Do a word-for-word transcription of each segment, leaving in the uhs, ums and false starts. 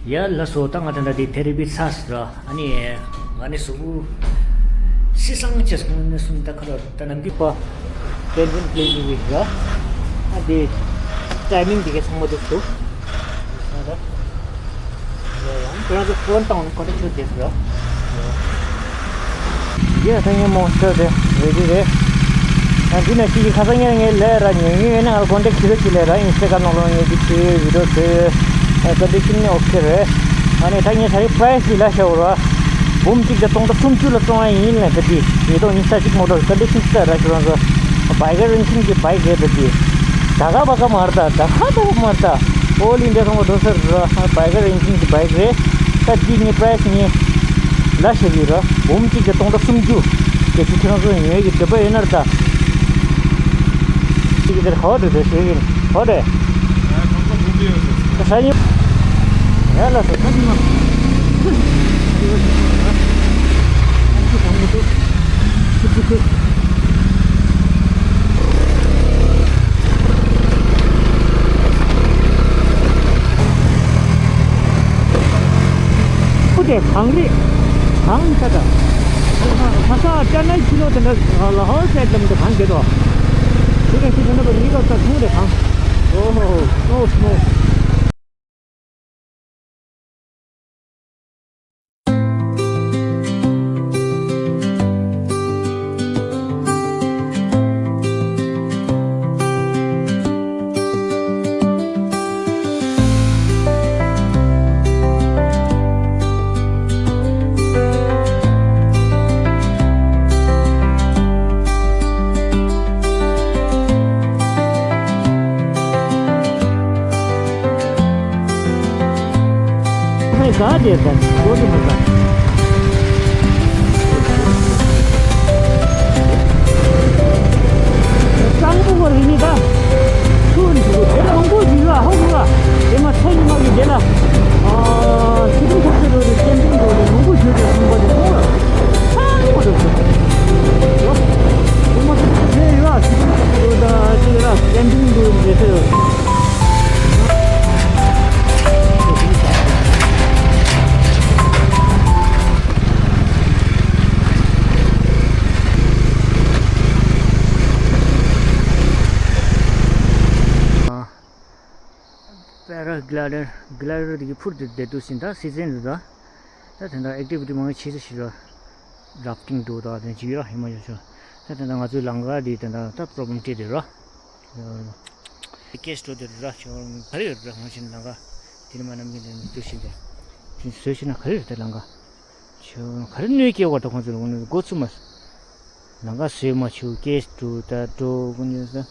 ཡ་ལགས་སོ། ད་ང་ད་ལྟ་དེ་ཐེ་རི་པི་ཚར་སོང་ར། ཨ་ནི་ང་ནི་གཟུགས་པོ་སི་སང་ཆེ་སོང་ནས་སོང་། ད་ཁ་ལོ་ད་ནམ་རྒྱུན་པ་ཏན་ཏན་པླེ་ཇི་བིག་ར། ཨ་དེ་ཊའི་མིང་དེ་གའི་ཚང་མ་འདུག་སོ། ཁྱོད་རང་ཚོ་ཕོན་བཏང་ནས་ཁོ་ད་ཁྱོད་བསྡད་སོང་ར། ཡ་ད་ངས་མོ་ཤོར་དེ་རེ་རེ་རེད། ཨ་འདི་ན་ཅིག་གི་ཁ་སང་ཉལ་ངས་ལས་ར་ཉལ་ངས་ཡོད་ན་ང་ལ་ཀོན་ཊེག་བྱེད་རོགས་བྱེད་ལས་ར། ཨིན་སི་ཊ་གྷ་རམ་ནང་ལོགས་ངས་འདི་བྱེད་བི་ཌི་ཡོ་བཟོས། ཀོན་ཌི་ཤན་ནི་ཨོ་ཁེ་རེད། ཨ་ནི་ད་ངས་ད་རེས་པ་རའི་སི་འདི་ལ་བཤད་འོ་ར། འབུམ་གཅིག་དང་སྟོང་ཕྲག་སུམ་ཅུ་ལ་བཙོང་ཡ་ཡིན་ལས་ད་འདི་ཉིས་སྟོང་ཉི་ཤུ་རྩ་གཅིག་མོ་ཊར་ཀོན་ཌི་ཤན་ལྟ་ར་ཞུ་རང་ཚོ། བྷའི་ཀར་རིན་ཆེན་གྱི་བྷའི་ཀ་རེད་ད་འདི། ད་ག་བ་ག་མ་རེད་ད། ད་ག་ད་ག་མ་རེད་ད། ཨོལ་ཨིན་ཌི་ཡ་ཚང་མ་འགྲོ་ས་རེད་ར། བྷའི་ཀར་རིན་ཆེན་གྱི་བྷའི་ཀ་རེད། ད་འདི་ངས་པ་རའི་སི་ངས་ལ་བཤད་ཀྱི་ར། འབུམ་གཅིག་དང་སྟོང་ཕྲག་སུམ་ཅུ། དེ་ཚོ་ཁྱེད་རང་ཚོ་ཉོ་ཡ་གི་འདོད་པ་ཡོད་ན་རེད་ད། ཅིག་གི་དེར་ཧོ་དེ་དེ་ཞེས་ཡིན་ཧོ་དེ། ད་ས་ཡིན། ཡ་ལ་སོ་ད་ནི་མ། ཁུ་དེ་གངས་རི། གངས་ཆ་ད། ཁ་ས་ཅ་ནའི་ཕྱི་ལོགས་དེ་འདྲ་ལ་ཧོར་སའིཌ་ལམ་དུ་གངས་རྒྱས་དོ། དེ་ག་ཤི་དེ་འདྲ་བ་ནི་ག་ས་ཐུང་རེ་གངས། ཨོ་ཧོ་ཧོ། སྣོ་སྣོ། ཧེ་ག་དེ་ད་གོ་དེ་མ་ད། གཙང་པོ་བར་ཡིན་ནི་ད། ཆུ་ནི་ཆུ་དེ་ལ་མང་པོ་ཞིག་ལ་ཧོ་ཧོ་ལ། དེ་མ་ཚོ་ཉི་མ་གི་དེ་ལ། ཨ་ཆུ་དུང་ཐོག་ཏུ་རོ་དེ་ཀེམ་པིང་རོ་དེ་མང་པོ་ཞིག་དེ་སོང་པ་དེ་ཁོང་ལ། ཚང་མ་དེ་ཚོ། དེ་མ་ཚོ་དེ་ཡོད་ཨ་ཆུ་དུང་ཐོག་ཏུ་རོ་ད་དེ་ལ་ཀེམ་པིང་རོ་དེ་ཚོ་ཡོད། པེ་ར་གི་ལའི་ཌར། གི་ལའི་ཌར་དེ་གི་འཕུར་དེ་བསྡད་འདུག་ཟིན། ད་སི་ཛན་རེད་ད། ད་དེ་འདྲ་ཨེག་ཊི་ཝི་ཊི་མང་ཆེ་ས་ཞིག་ར། རཱཕ་ཊིང་འདུག་ད་དེ་ཅིག་ཡོད་ཧི་མ་ཅལ་ཕྱོགས། ད་དེ་འདྲ་ང་ཚོའི་ལམ་ཁ་དེ་དེ་འདྲ་ད་པོ་རོབ་ལེམ་སྤྲད་དེ་ར། ཀེ་སི་འགྲོ་དེ་ར་ཆོ་ག་རེ་ཡོད་ར། ང་ཆེན་ལམ་ཁ་དེ་ནི་མ་ནམ་རྒྱུན་དེ་ནི་འདུག་ཟིན་ཏེ། དེ་བཟོས་ཤེ་ན་ག་རེ་རེད་ད་ལམ་ཁ། ཆོ་ག་རེ་གནོད་སྐྱེལ་བ་ད་ཁོང་ཚོ་ལ་འོ་ན་འགོ་ཚུགས་མ། ལམ་ཁ་བཟོས་མ་ཆོག་ཀེ་སི་འགྲོ་ད་འགྲོ་དགོས་ནས་ད།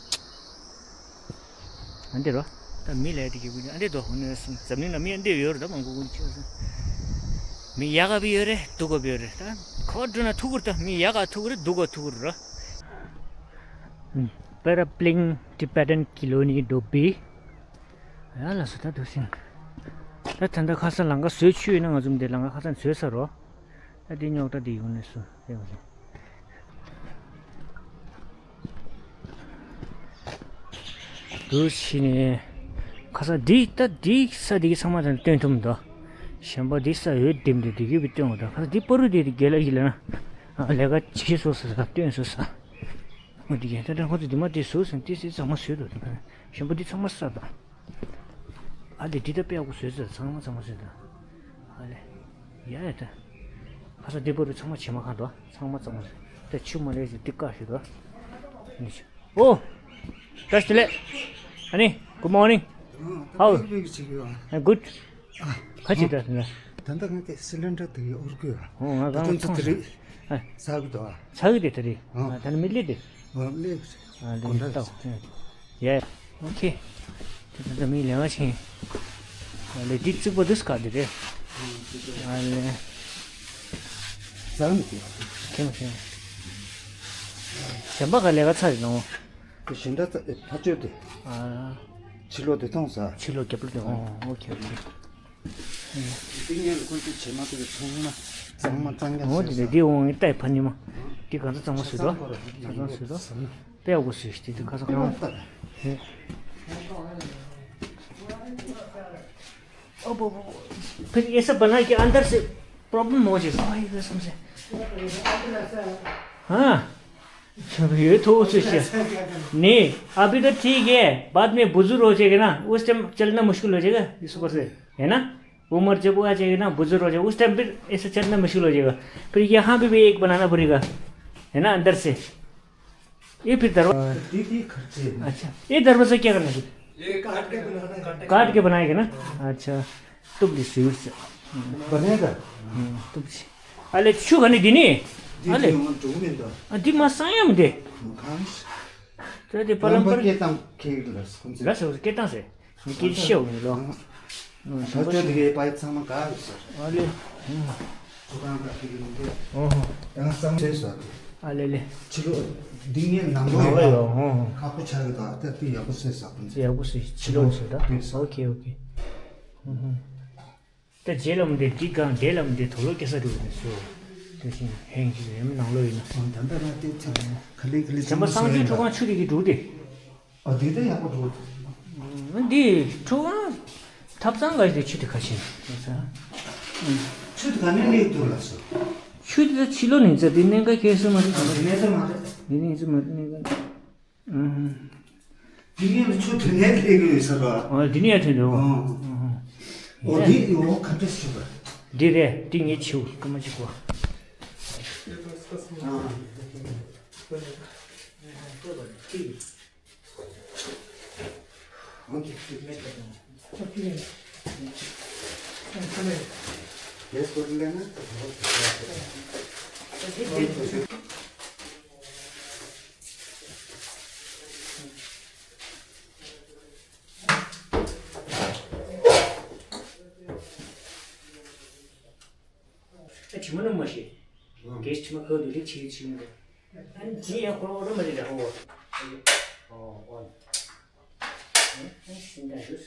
ཨ་འདི་རོ། ད་མི་ལས་དེ་གི་ཨ་འདི་དོ་ཧུ་ནི་སུ་འཛམ་གླིང་ན་མི་ཨ་འདི་ཡོད་རེད་ད་མང་པོ་ཀུན་ཆེ་སུ། མི་ཡག་ག་བི་ཡོད་རེད་སྡུག་ག་བི་ཡོད་རེད་ད། ཁོ་འགྲོ་ན་ཐུག་གུར་ད་མི་ཡག་ག་ཐུག་གུར་སྡུག་ག་ཐུག་གུར་རོ། Para Pling Tibetan Colony Dobi། ཡ་ལ་སོ་ད་དུ་སིང་། ད་ད་ད་ཁ་སང་ལམ་ཁ་བཟོས་ཆུ་ཡིན་ན་ང་ཚོ་འདི་ལམ་ཁ་ཁ་སང་བཟོས་ས་རོ། ད་འདི་རྙོག་དྲ་འདི་ཡོང་ནས་སུ་ཡོང་ནས། འདུག་ཕྱིན་ནས། ཁ་ས་འདི་ལྟ་འདི་ས་འདི་གི་ཚང་མ་དང་སྟོན་ཐུབ་མི་འདུག་གཞན་པ་འདི་ས་འོད་ལྡེམ་འདི་འདི་གི་བི་སྟོན་འོ་ད་ཁ་ས་འདི་པ་རུ་འདི་འདི་རྒྱལ་ལ་ཡིན་ལ་ན། ལས་ཀ་བྱེད་སོ་ས་ས་སྟོན་སོ་ས། འོ་འདི་གན་ད་ད་ཁོ་ཚོ་འདི་མ་འདི་བཟོ་ཟིན་འདི་སི་ཚང་མ་བཟོས་འདུག་གཞན་པ་འདི་ཚང་མ་ས་དང་། ཨ་ལེ་འདི་ད་དཔེ་ཡག་པོ་བཟོས་ས་ཚང་མ་ཚང་མ་བཟོས་འདུག་ཨ་ལེ། ཡ་ཡ་ད། ཁ་ས་འདི་པ་རུ་ཚང་མ་བྱེ་མ་གང་འདུག་ཚང་མ་ཚང་མ་ཟེར། ད་ཆུ་མ་ལས་ཟེར་འདི་བཀག་ཞིག་འདུག་འདི་ཆུ། ཨོ། བཀྲ་ཤིས་བདེ་ལེགས། ཨ་ནི། Good morning. How? ཨ་good. ཁ་ཅིག་ད་ཟེར་ན། ད་ལྟ་ང་དེ་སི་ལིན་ཌར་དེ་ཡོད་རྒྱུ་ཡ། ཨོ་ང་ད་གང་ཚོ་ཚང་དེ་རེད། ཨ། ཟ་གི་འདུག་ཨ། ཟ་གི་དེ་དེ་རེད། ཨ། ད་ནི་མི་ལེ་དེ། ཨ་ལེ། ཨ་ལེ་ད་ད་ད། ཡ། ཨོ་ཁེ། དེ་ད་མི་ལེ་ང་ཆེན། ལེ་འདི་རྩིག་པ་འདི་སྐ་འདི་རེད། ཨ་ལེ། ཟ་མི་དེ། ཁེ་མ་ཁེ་མ། གཞན་པ་ག་ལས་ཀ་ཚར་ཡིན་ནོ། དེ་གཞན་དག་ཚ་ཕ་ཆོས་དེ། ཨ། ཕྱི་ལོགས་དེ་ཐོང་ས། ཕྱི་ལོགས་རྒྱབ་ལོགས་དེ། ཨོ་ཨོ་ཁེ་ཨོ་ཁེ། དེ་ངས་ཁོ་ཚོ་བྱེ་མ་དེ་ཚང་མ་གཙང་མ་གཙང་རྐྱང་ཨོ་བྱས་དེ་ས། དེ་འོང་ངས་ལྟ་ཕ་ཉི་མ། དེ་གང་ཚ་གཙང་མ་བཟོས་དོ། ཆ་ཚང་བཟོས་དོ། དཔེ་ཡག་པོ་བཟོས་ཤག་དེ་དུས་ཁ་སང་ཁོ་རང་། ཧེ། ओ, वो, वो, फिर ये सब बना के अंदर से प्रॉब्लम हो जाएगा। भाई, कसम से। हाँ। ये तो उसे क्या? नहीं, अभी तो ठीक है, बाद में बुजुर्ग हो जाएगा ना, उस टाइम चलना मुश्किल हो जाएगा इस ऊपर से, है ना? उम्र जब आ जाएगी ना, बुजुर्ग हो जाएगा, उस टाइम फिर ऐसे चलना मुश्किल हो जाएगा। फिर यहाँ पे भी एक बनाना पड़ेगा, है ना, अंदर से। ये फिर दरवाजा। दीदी खर्चे। अच्छा, ये दरवाजा क्या करना है? ये काट के बनाना है। काट के बनाएगा ना? अच्छा, तुम भी स्वीट से। बनेगा। हम्म, तुम भी। अले, छु खाने दिने? दीदी, अले। हम तो नहीं था। आ, दी मा साया में दे। खान। तो दे पलम पर। के तम के लस, कौन से? लस, के तम से? ངས་སྐད་ཆ་བཤད་འོང་ལོ། ཨ། ཨ། ད་ལྟ་དེ་གའི་པའི་ཚང་མ་ག་རེ་ཟེར། ཨ་ལེ། ཨ། ཐུགས་རང་ག་གི་ཡིན་ཏེ། ཨོ་ཧོ། ད་ང་བསམ་ཚུལ་ཟེར་ཏེ། ཨ་ལེ་ལེ། ཕྱི་ལོགས་འདི་ངའི་ནང་ལོགས་ཡོད། ཨོ་ཧོ། ཁག་པོ་ཆགས་ཀྱི་འདུག་ད་དེ་ཡག་པོ་བཟོས་ཟེར་ཕུན་ཚོགས། ཡག་པོ་བཟོས། ཕྱི་ལོགས་ཟེར་ད། དེ་ཟེར། ཨོ་ཁེ་ཨོ་ཁེ། ཨ་ཧ། ད་རྗེས་ལ་མི་འདི་འདི་གང་འདྲེ་ལ་མི་འདི་དོ་ལོ་སྐྱེ་ས་འགྲོ་གི་མི་སུ། དེ་བཞིན་ཧེང་གི་ཡོད་མི་ནང་ལོགས་ཡིན་ན། ཨ། ད་ལྟ་ང་དེ་ཚང་མ་ག་ལེ་ག་ལེ་བྱམས་པ་གསང་སྤྱོད་ཁྲོ་ཁང་ཆུ་དེ་གི་འགྲོ་དེ། ཨ། འདི་ད་ཡག་པོ་འགྲོ། འདི་ཁྲོ་ཁང་ཐབ་ཚང་ག་ཞིག་ཆུ་དེ་ཁ་ཤས། ཆུ་དེ་ག་ནས་སླེབས་འདུག་ལགས་སོ། ཆུ་དེ་ད་ཕྱི་ལོགས་ནས་ཙམ་དེ་གནད་འགག་ཁྱད་གསོད་མ་རེད། ཨ། དེ་གནད་འགག་མ་རེད། དེ་གནད་འགག་མ་རེད། གནད་འགག་ཨུ་ཧུ། དེ་ནས་ཆུ་དེ་ནས་སླེབས་ཀྱི་ཡོད་ས་རེད། ཨ། དེ་ནས་ཡར་ཐོན་འགྲོ། ཨ། ཨུ་ཧུ། འོ་དེ་འོ་ག་འདྲས་ཆུ་རེད། འདི་རེད། འདི་ངས་ཆུ་སྐར་མ་གཅིག་གོ། ཨ། ཨ། དྲི་མ་ནི་མ་ཤེས། ཨང་། རྒྱལ་སྲས་དྲི་མ་ཁ་འདུག་ལེགས་བྱས་ཆེ་མི་འདུག་ཨ་ནི་ཇི་ཡང་ཁོ་རང་འོ་ར་མ་རེད་ལ། ཨོ། ཨོ། ཨོ། ཨ་ནི་སིན་ད་རུས།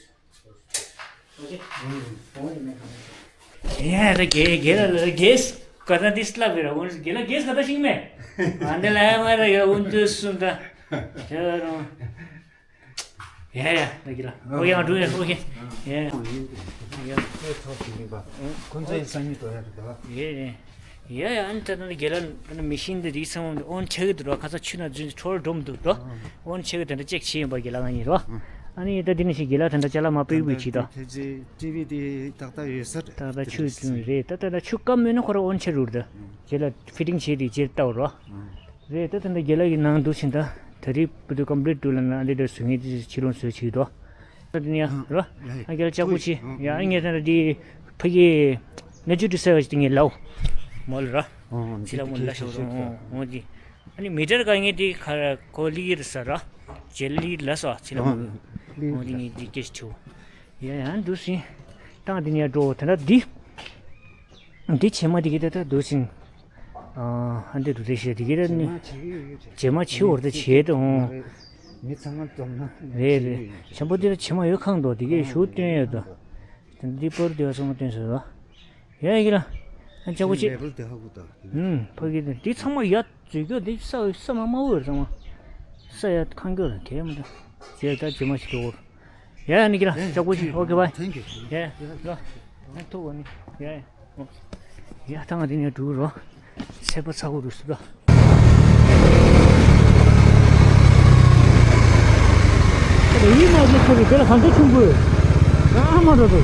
ཨོ་ཀེ། ཨང་། ཨོ་ནི་མེད་ག་མེད། ཡ་ད་རྒྱལ་རྒྱལ་ལ་ལ་རྒྱལ་ག་ད་འདི་སླབ་རེད། ཨོ་རྒྱལ་ལ་རྒྱལ་ག་ད་ཤིང་མེད། ཨ་འདི་ལ་ཡ་མ་ར་ཡ་ཨུན་ཏུ་སུན་ད། ཡ་རོ། ཡ་ཡ། ད་གི་ལ། ཨོ་ཡ་འགྲོ་ཡ། ཨོ་ཡ། ཡ་ཡ། ཡ་ཡ། ཁོ་ཚོའི་སང་ཉིན་འགྲོ་ཡ་རེད་པ། ཡ་ཡ། ཡ་ཡ། ཨ་ནི་ད་ནི་དགེ་ལགས་ཨ་ནི་མི་ཤིན་ཏུ་རིགས་ཚང་མ་འོན་ཆེ་གི་འདུག་ར། ཁ་ཚ་ཆུ་ན་རྫུན་ཁྲོར་འགྲོ་མི་འདུག་ར། འོན་ཆེ་གི་དེ་འདྲ་ཅེག་བྱས་ཡིན་པ་དགེ་ལགས་ང་ཡིན་ར། ཨ་ནི་ད་འདི་ནི་ཞིག་དགེ་ལགས་དེ་འདྲ་ཅ་ལག་མ་སྤེལ་བའི་ཆེད་དུ། ད་ལྟ་ཊི་ཝི་དེ་ཏག་ཏག་ཡོད་ས་རེད། ཏག་ཏག་ཆུ་རྫུན་རེད། ད་ད་ད་ཆུ་སྐམ་མེད་ན་ཁོ་ར་འོན་ཆེ་རུ་རེད། ད་དེ་ལ་ཕི་ཊིང་བྱས་ཏེ་རྗེས་ལྟ་བ་ར། རེད། ད་ད་ལྟ་རྒན་ལགས་ཀྱི་ནང་འདུག་ཕྱིན། ད་ད་རེས་བུ་དུ་ཀམ་པི་ལིཊ་འདུག་ལབ་ན་འདི་འདྲ་བཟོ་མཁན་དེ་ཕྱི་ལོགས་བཟོས་བྱེད་ཀྱི་འདུག་ད་དེ་ནས་ཡ་རོ། ཨ་རྒན་ལགས་ལྕགས་པོ་ཆེ། ཡ་ཨ་ངས་ད་འདི་ཕ་གི་ནེ་ཅུ་རི་སེ་ཝེཇ་དེ་ངས་ལའོ་མོལ་ར། ཕྱི་ལ་མོལ་ལ་ཤོག་རོ། འོ་འདི་ཨ་ནི་མི་ཊར་ག་ངས་དེ་ཁ་གོ་ལི་ཡིར་ས་ར། ཇེ་ལི་ལ་ས་ཕྱི་ལ་མོལ། འོ་འདི་ངས་འདི་སྐད་ཆ་ཆེ་བོ། ཡ་ཡ་འདུག་ཕྱིན། ད་འདི་ནས་ཡ་འགྲོ་ད་ལྟ་འདི། འདི་བྱེ་མ་འདི་གི་ད་ལྟ་འདུག་ཕྱིན། ཨ་འདི་འདུག་དེ་བྱས་འདི་གི་ད་ནི། བྱེ་མ་ཆེ་བོར་ད་བྱེད་དུ་འོང་། མི་ཚང་མ་འཛོམས་ན། རེད་རེད། བྱམས་པོ་འདི་ལ་བྱེ་མ་ཡོད་ཁང་འདུག་འདི་གའི་ཞུ་སྟོན་ཡོད་དོ། དེ་འདི་པར་འདི་བ་ཚང་མ་སྟོན་ཟེར་བ། ཡ་ཡ་གི་ལ། ཨ་ཅག་པོ་ཆེ། ལེ་བལ་དེ་ཧ་གོ་ད། ཧུམ་ཕ་གི་འདི་ཚང་མ་ཡ་འཛུལ་སྐྱོད་འདི་ས་ས་མ་མ་འོས་ཚང་མ། ས་ཡ་ཁང་སྐྱོད་ར་དེ་མ་ད། ཟེར་ད་བྱེ་མ་ཞིག་འགྲོ་གོ། ཡ་ཡ་ནི་གི་ར་ལྕགས་པོ་ཞིག་ཨོ་ཁེ་བའི། ཡ་ཡ་ལོ། ཐུག་གོ་ནི་ཡ་ཡ། ཡ་ཐང་དེ་ནས་འགྲོ་རོ། ཚད་པ་ཚ་བོ་རུ་སུ་ལ། ཡིན་ན་ཅི་ཁོ་རེ་དེ་ལ་གང་འདྲ་ཆུང་གོ། ཨ་མ་རོ་རོ།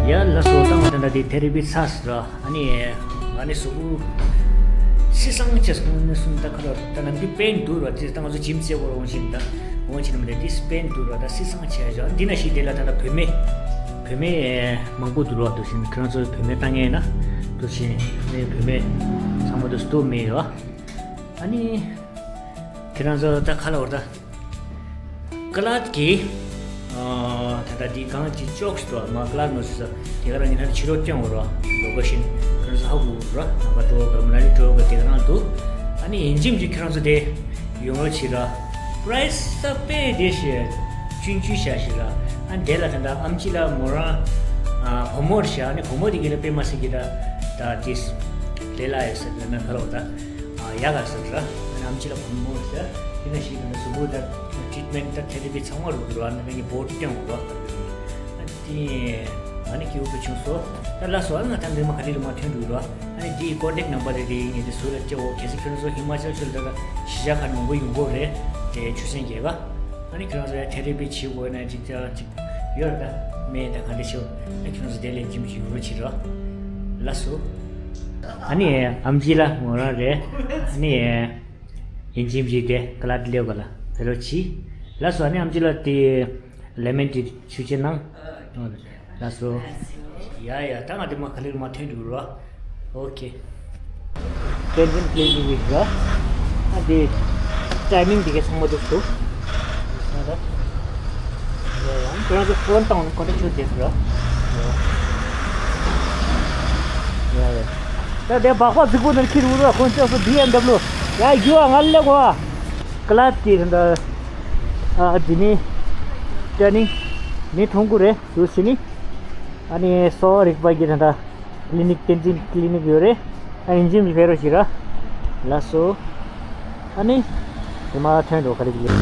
ཡ་ལགས་སོ། ད་ང་ད་ལྟ་དེ་ཐེ་རི་པི་ཚར་སོང་ར། ཨ་ནི་ང་ནི་གཟུགས་པོ་སི་སང་ཆེ་སོང་ནི་སུམ་ད་ཁ་ལོ་ད་ནམ་རྒྱུན་པེན་འདུག་ར། དེ་ད་ང་ཚོ་ཇིམ་རྩེ་བོ་རོང་ཞིག་ད་འོང་ཕྱིན་མི་འདུག་དེ་པེན་འདུག་ར། ད་སི་སང་ཆེ་ཡ་འདི་ན་ཞིག་དེ་ལ་ད་ད་བུད་མེད་བུད་མེད་མང་པོ་འདུག་ར། འདུག་ཕྱིན་ཁྱེད་རང་ཚོ་བུད་མེད་ལྟ་མཁན་ཡིན་ན་འདུག་ཕྱིན་ནི་བུད་མེད་ཚང་མ་འདུག་སྟོབས་མེད་ཡོད། ཨ་ནི་ཁྱེད་རང་ཚོ་ད་ཁ་ལོ་ད། ཀ་ལཱད་ཀྱི་ཨ་ད་ལྟ་འདི་གང་ཅི་ཅོག་ཞིག་ཏུ་མ་ཀ་ལཱད་ནོ་སི་ས་དེ་ག་རང་ཉིན་ཐར་ཕྱི་རོལ་སྐྱོང་བ་ར། ལོ་ཀེ་ཤན་ཁོ་རང་ས་ཧ་གོ་ར། ནམ་པ་འགྲོ་ག་མ་ན་ལི་འགྲོ་ག་དེ་ག་རང་འདུག་ཨ་ནི་ཡིན་གཅིག་མིན་གཅིག་ཁྱེད་རང་ཚོ་དེ་ཡོང་རོགས་བྱེད་ར། པ་རའི་སི་ས་དཔེ་དེ་ཞེ་ཆུང་ཆུང་བཞག་ཞིག་ར། ཨ་ནི་དེ་ལ་ད་ལྟ་ཨམ་ཆི་ལ་མོ་རང་ཨ་བུ་མོར་བཞག་ཨ་ནི་བུ་མོ་དེ་གི་ལ་དཔེ་མ་སྲིད་ཀྱི་ད་ད་དེ་ལས་ལ་ཡོད་ཟེར་ན་ཁ་ལོ་ད། ཡག་ག་ཟེར་ར། ཨམ་ཆི་ལ་བུ་མོ་ཟེར། དེ་ནས་ཞིག་ན་གཟུགས་པོ་དང་ཊི་རི་ཊི་མེན་ཊི་དང་ཐེ་ར་པི་ཚང་མ་རུ་ར་ནི་ངའི་བོ་ཊི་སྟོན་ར། ཨ་དེ་ཨ་ནི་སྐྱིད་པོ་བྱུང་སོ། ད་ལ་སོ་ཨ་ང་ད་འདི་མ་ག་རེ་རུ་མ་ཐོན་འདུག་ར། ཨ་ནི་དེའི་ཀོན་ཊེག་ནམ་བར་དེ་དེ་ངས་དེ་སུ་ལ་སྐྱེ་འོ་གལ་སྲིད་ཁྱོད་ཚོ་ཧི་མ་ཅལ་ཆོལ་ད་ད་གཞིས་ཆགས་ཁག་མང་པོ་ཡོང་གི་རེད། དེ་ཆུ་ཚན་རྒྱལ་ཁབ། ཨ་ནི་ཁྱོད་རང་ཚོ་ཡང་ཐེ་ར་པི་བྱེད་དགོས་ན་ཅིག་ཅག་ཅིག་ཡོད་རེད་ད། སྨན་དང་ག་འདྲ་བྱེད་དགོས་ཨ་ཁྱོད་རང་ཚོ་དེ་ལས་ཇིམ་ཞིག་ཡོང་རོགས་བྱེད་རོགས། ལགས་སོ། ཨ་ནི་ཨམ་ཆི་ལ་མོ་རང་རེད། ཨ་ནི་ཡིན་ཇིམ་ཞིག་དེ་ཀ་ལཱད་ལེའོ་ག་ལ་བེ་ལོ་ཆི། ལགས་སོ། ཨ་ནི་ཨམ་ཆི་ལ་དེ་ལེ་མོན་ཊི་ཆུ་ཆེ་གནང་། ལགས་སོ། ཡ་ཡ་ད་ང་དེ་མ་ག་ལེར་མ་ཐོན་འགྲོ་རོགས། ཨོ་ཁེ། བསྟན་འཛིན་ཀླིང་ནིག་ར། ཨ་དེ་ཊའི་མིང་འདི་ག་ཚང་མ་འདུག་ཏུ། ཁྱོད་རང་ཚོ་ཕོན་བཏང་ནས་ཁོ་ཚོ་ཆུ་དེ་ར། ཡ་ཡ། ད་དེ་སྦག་སྦག་རྫིག་པོ་ནས་ཁྱེར་འུར་བ་ཁོང་ཅག་སུ་བི་ཨེམ་ཌབ་ལུ། ཡ་རྒྱུ་བ་ང་ལེ་གོ་བ། ཀ་ལཱད་ཀྱི་ད་ཨ་དེ་ནི་ཊར་ནིང་ནི་ཐོང་གུ་རེད་དུ་སི་ནི། ཨ་ནི་སོ་རིག་པ་གི་ད་ད། ཀླི་ནིག་བསྟན་འཛིན་ཀླི་ནིག་ཡོད་རེད། ཨ་ཡིན་ཅིང་ལྷེ་རོ་ཞིག་ར། ལགས་སོ། ཨ་ནི། དེ་མ་ཐོན་འགྲོ་ག་རེ་ཞིག་ལས།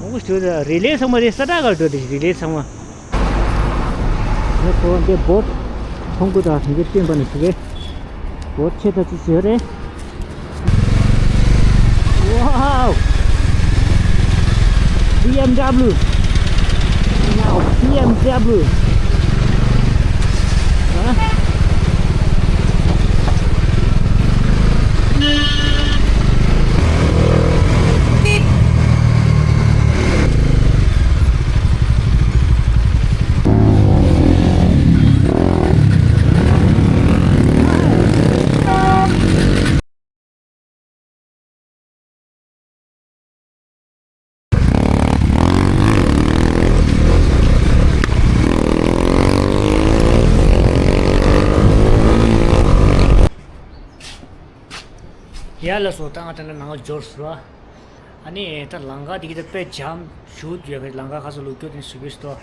མང་པོ་ཞིག་རི་ལེ་ཚང་མ་རེད། ས་ཁྲ་གར་འགྲོ་དེ་རི་ལེ་ཚང་མ། ངས་ཁོ་འདི་བོ་ཊི་ཐོང་གུ་དང་དེ་གའི་སྟོན་པ་ནས་ཞུ་གི། བོ་ཊི་ཆེ་ད་ཅི་ཞིག་རེད། Wow! B M W. Wow, B M W. Huh? ཡ་ལགས་སོ། ད་ང་ད་ལ་ནང་འབྱོར་སོང་། ཨ་ནི་ད་ལམ་ཁ་དེ་གི་ད་དཔེ་ཇམ་ཞུགས་ཡོད་པའི་ལམ་ཁ་ཁ་སོ་ལུག་སྐྱོ་དེ་ནི་སུ་བིས་ཏོ།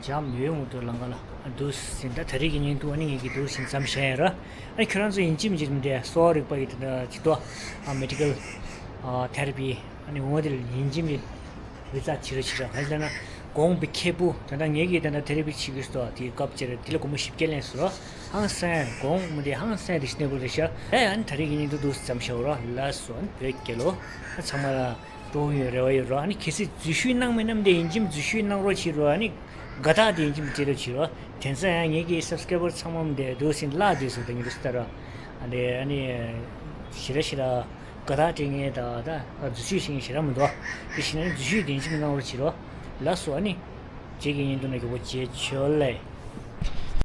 འཇམ་ཡོད་མུ་ཏོ་ལང་ག་ལ་འདུག་ཟིན། ད་ད་རེས་ཀྱི་ཉིན་དུ་ཨ་ནི་ངེད་ཀྱི་འདུག་ཟིན་ཙམ་བཤད་ཡ་ར། ཨ་ནི་ཁྱོད་རང་ཚོ་ཡིན་གཅིག་མིན་གཅིག་འདི་གསོ་བ་རིག་པ་ཡི་དེ་འདྲ་ཅིག་ཏོ། ཨ་མེ་ཌི་ཀལ་ཨ་ཐེ་ར་པི་ཨ་ནི་འོང་བ་དེ་ལ་ཡིན་གཅིག་མིན་གཅིག་བི་ཛ་བྱེད་རོགས་བྱེད་རོགས། ག་ཅི་ལབ་ན་གོང་བི་ཁེ་པུ་ད་ལྟ་ངེད་ཀྱིས་ད་ལྟ་ཐེ་ར་པི་བྱེད་ཀྱི་སོ་དེའི་སྐབས་ཅེར་དེ་ལ་སྒོར་མོ་བཞི་བརྒྱ་ལེན་སོ། ཧང་སང་གོང་མི་དེ་ཧང་སང་དེ་ཤི་ནེ་པོ་རེད་ཤག་ཨེ་ཨ་ནི་ད་རེས་ཀྱི་ཉིན་དུ་འདུག་ཟིན་ཙམ་བཤད་རོགས། ལགས་སོ། ཨ་ནི་བོད་རྒྱལ་ལོ། ཨ་ཚང་མ་ལ། སྤྲོ་བོ་ཡོད་རེ་བ་ཡོད་རོ། ཨ་ནི་གལ་སྲིད་འཛུལ་ཞུགས་གནང་མེད་ན་འདི་ཡིན་གཅིག་འཛུལ་ཞུགས་གནང་རོགས་བྱེད་རོ། ཨ་ནི་དགའ་རྟགས་འདི་ཡིན་གཅིག་སྤྲད་རོགས་བྱེད་རོ། དེང་སང་ཡང་ངེད་ཀྱི་སབ་སི་ཀ་རའི་བར་ཚང་མ་འདི་འདུག་ཟིན་བརླག་འདུག་ཟེར་ད་ཉིན་རེ་སུ་ལྟར་རོ། ཨ་འདི་ཨ་ནི་ཞེ་དྲག་ཞེ་དྲག་དགའ་རྟགས་སྤྲད་མཁན་དང་ད་འཛུལ་ཞུགས་བྱེད་མཁན་ཞེ་དྲག་མི་འདུག་དེ་བཞིན་ཨ་ནི་འཛུལ་ཞུགས་འདི་ཡིན་གཅིག་གནང་རོགས་བྱེད་རོ། ལགས་སོ། ཨ་ནི་རྗེས་ཀྱི་ཉིན་དུ་ན་མགྱོགས་པོ་མཇལ། ཇོ་ལེ།